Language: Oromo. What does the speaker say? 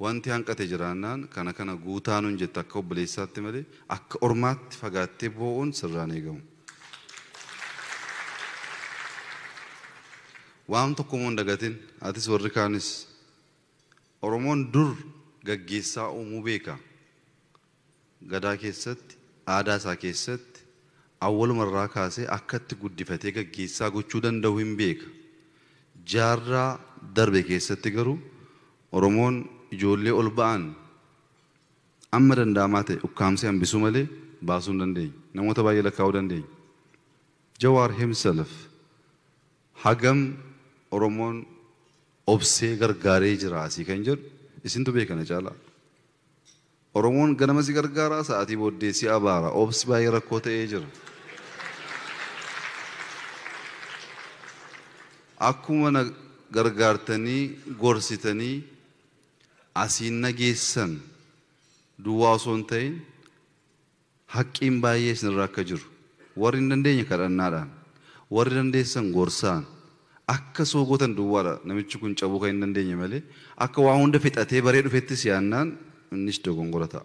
Wanti hanqate jiraannaan kana kana guutaa nuun jette akka obboleessaatti malee akka ormaatti fagaattee boo'uun sirraan eegamu. Waan tokko immoo hin dagatin, atis warri kaanis, Oromoon dur gaggeessaa uumuu beeka. Gadaa keessatti, aadaa isaa keessatti awwalumarraa kaasee akkatti guddifatee gaggeessaa gochuu danda'u hin beeka. Jaarraa darbe keessatti garuu Oromoon ijoollee ol ba'an amma danda'amaa ta'e ukkaamsee hambisuu malee baasuu hin dandeenye. Namoota baay'ee lakkaa'uu dandeenya. Jawaar himself hagam Oromoon obsee gargaaree jira asii kan jedhu isintu beekana caalaa. Oromoon ganama si gargaaraa, sa'aatii booddee si abaara. Obsi baay'ee rakkoo ta'ee jira. Akkuma na gargaartanii gorsitanii asiin nageessan duwwaa osoo hin ta'in haqqiin baay'ee isinirra akka jiru, warri hin dandeenye kadhannaadhaan, warri dandeessan gorsaan akka soogotan duwwaadha. Namichi kun cabuu kan hin dandeenye malee akka waa hunda fixatee baree dhufettis yaannaan innis dogongora ta'a.